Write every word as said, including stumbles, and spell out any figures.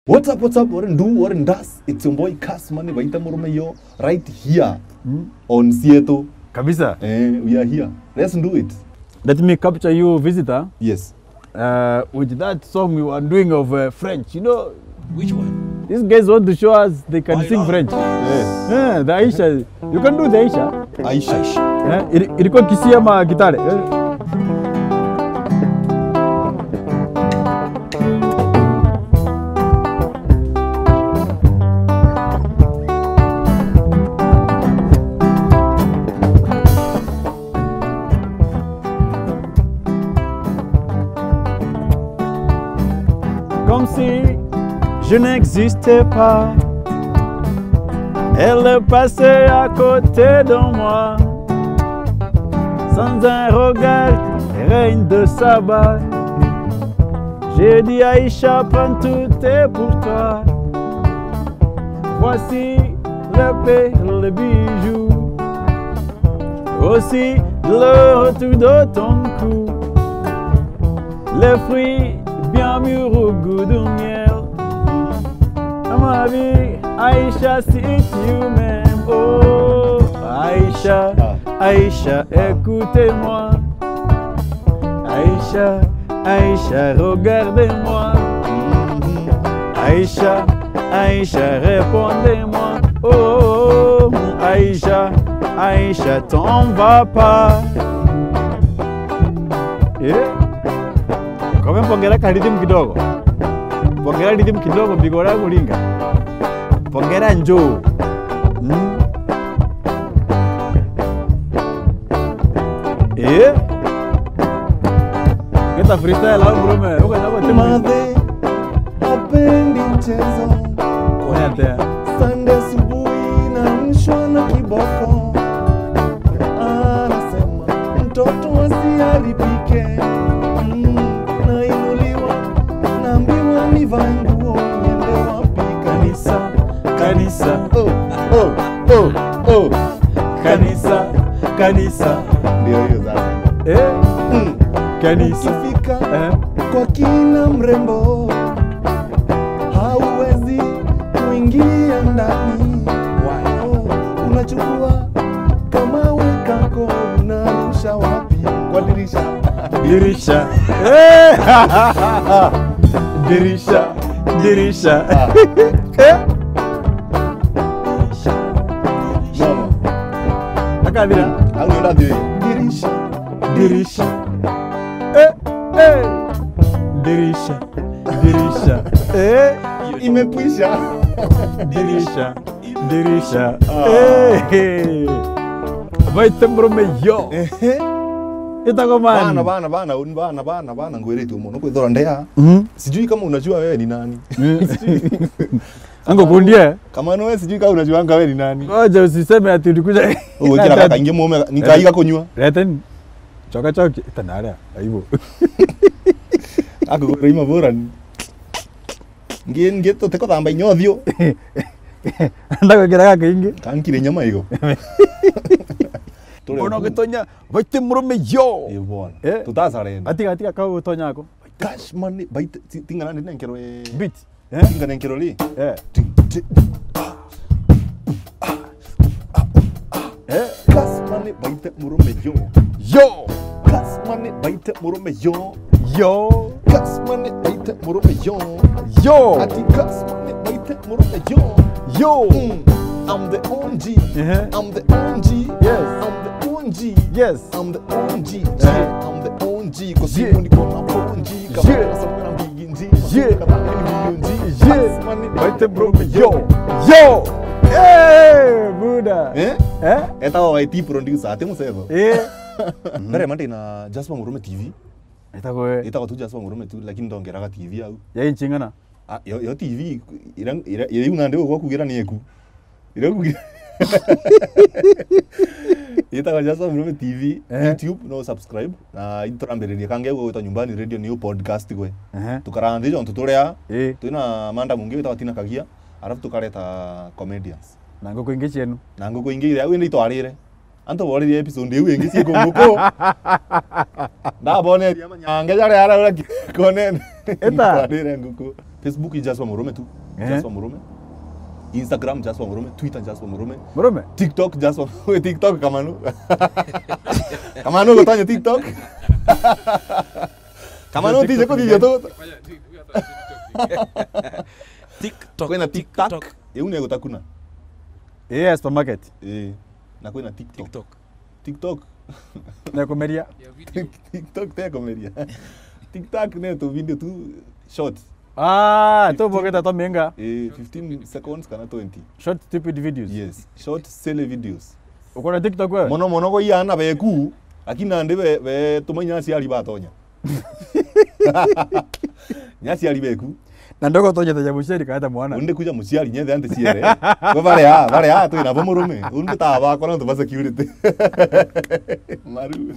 What's up, what's up? What it do, what it does? It's your boy Cash Money Baite Murume yo, right here Mm. on Sieto. Kabisa. Eh, we are here. Let's do it. Let me capture you, visitor. Yes. Uh, with that song you are doing of, uh, French, you know, Which one? These guys want to show us they can sing French. Yeah. Yeah, the Aisha. You can do the Aisha. Aisha. Eh, ili-, ilikuwa Kisii ama Kitale? Eh. Comme si je n'existais pas. Elle passait à côté de moi, sans un regard, règne de Saba. J'ai dit, Aïcha, prends tout est pour toi. Voici les perles, les bijoux, aussi le retour de ton cou. Les fruits bien mûrs au goût du miel. Ma vie, Aïcha, si tu m'aimes, oh, Aïcha, Aïcha, écoutez-moi. Aïcha, Aïcha, regardez-moi. Aïcha, Aïcha, répondez-moi. Oh, Aïcha, Aïcha, t'en vas pas. Eh? Kwa hivyo, pongera ka rhythm kidogo. Pongera rhythm kidogo, mbigo ya kuringa. Pongera njoo. Mm. Eh? Get a freestyle au, bro, man. Uko na Mathe hapendi mchezo. Kwa hata. Sunday asubuhi naamshwa na kiboko. Anasema, "Mtoto asiharibike." Mm, nainuliwa, naambiwa nivae nguo, niende wapi? Kanisa, kanisa. Oh, oh, oh, oh. Kanisa, kanisa. Ndio hiyo sasa. Eh? Mm. Kanisa. Ukifika Eh? kwa kina mrembo, hauwezi kuingia ndani. Why? Oh, unachukua kamawe kako, unarusha wapi? Kwa dirisha. Dirisha. Eh! Dirisha. Dirisha. Ah. Eh? Mama. Akathira. Au ndio ndio. Dirisha. Dirisha. Eh, eh. Dirisha. Dirisha. Eh. Imekwisha. Dirisha. Dirisha. Ah. Eh, eh. Baite Murume yo. Ehe. Itagwo man. Bana, bana, bana, uni bana, bana, bana, ngwiritue mono kwithora ndea. Mhm. Sijui kama unajua wewe ni nani. Mm. Sijui. Angokundie. Kama wewe sijui kama unajuanga wewe ni nani. Ngoja usiseme ati ulikuja. Ugwikira gaka ingi mume, nikaiga kunyua. Leten. Choka choki, tanare, aibu. Akugura ima bora. Ngi, ngi tutiko thamba inya uthio. Ndagwikira gaka ingi. Kankire nyama igo. Turi Mbona ugitonya, Baite Murume yo. Eh, bwana. Eh? Tutasarenda. Atiga, atiga, kau utonya ako. Cash Money, Baite, ti-, tingana ndi nenkerwe. Beat. Eh? Tingana nenkerwe ri. Eh. Ting, ting, ah, ah, ah, ah. Eh? Cash Money, Baite Murume yo. Yo. Cash Money, Baite Murume yo. Yo. Cash Money, Baite Murume yo. Yo. Ati Cash Money, Baite Murume yo. Yo. Mm. I'm the O G. Uh-huh. I'm the O G. Yes. I'm the O G. Yes. I'm the O G. Uh-huh. Yeah, I'm the O G. Kwa simu niko na four G. Yeah. Kama unasema na mbigi nji. Yeah. Kama ni milioni nji. Yeah. Cash Money. Baite Murume yo. Yo. Eh, Buda. Eh? Eh? Eta wa Y T producer, ati musetho. Eh. Mbere mande na Jasper Murume T V. Etagwo we. Etagwo tu Jasper Murume tu, lakini ndongeraga T V au. Ya inchi ing'ana? Ah, yo, yo T V, ira, ira, ira iu nandi ugwa kugira ni eku. Ira kugira. Etagwo Jasper Murume T V, eh. YouTube, no subscribe. Na iturambiririe kange gwita nyumbani radio ni podcast gwe. Ehe. Tukaranthi jontu turia. Eh. Twina manda mungi wita watina kagia, alafu tukareta comedians. Na nguku ingi cienu. Na nguku ingi iria, au indi itwarire. Antu boririe episode iu ingi ciiko nguku. Ndaboneria manyange jaria aria ura konene. Eta. Kwarire nguku. Facebook Jasper Murume tu. Eh. Jasper Murume. Instagram Jasper Murume, Twitter Jasper Murume. Murume? TikTok Jasper, TikTok Kamanu. Kamanu gutanya TikTok. Kamanu tije kuthithia tu. TikTok. Kwina TikTok. TikTok. Iu ni gutakuna. Eh, supermarket. Eh. Na kwina TikTok. TikTok. TikTok. Na kumeria. Ya video. TikTok te kumeria. TikTok ni tu video tu short. Ah, tu bogeta to menga. Eh, fifteen seconds kana twenty. Short stupid videos. Yes, short silly videos. Ukona TikTok wewe? Mono mono go iana beku, lakini nandi be, be tumenya aciari batonya. Nya aciari beku. Na ndogo tonye ta muciari kana ta mwana. Undi kuja muciari nyethe anti ciere. Kwa bare a, bare a twina bo murume. Undi ta bakwa na ntu ba security. Maru.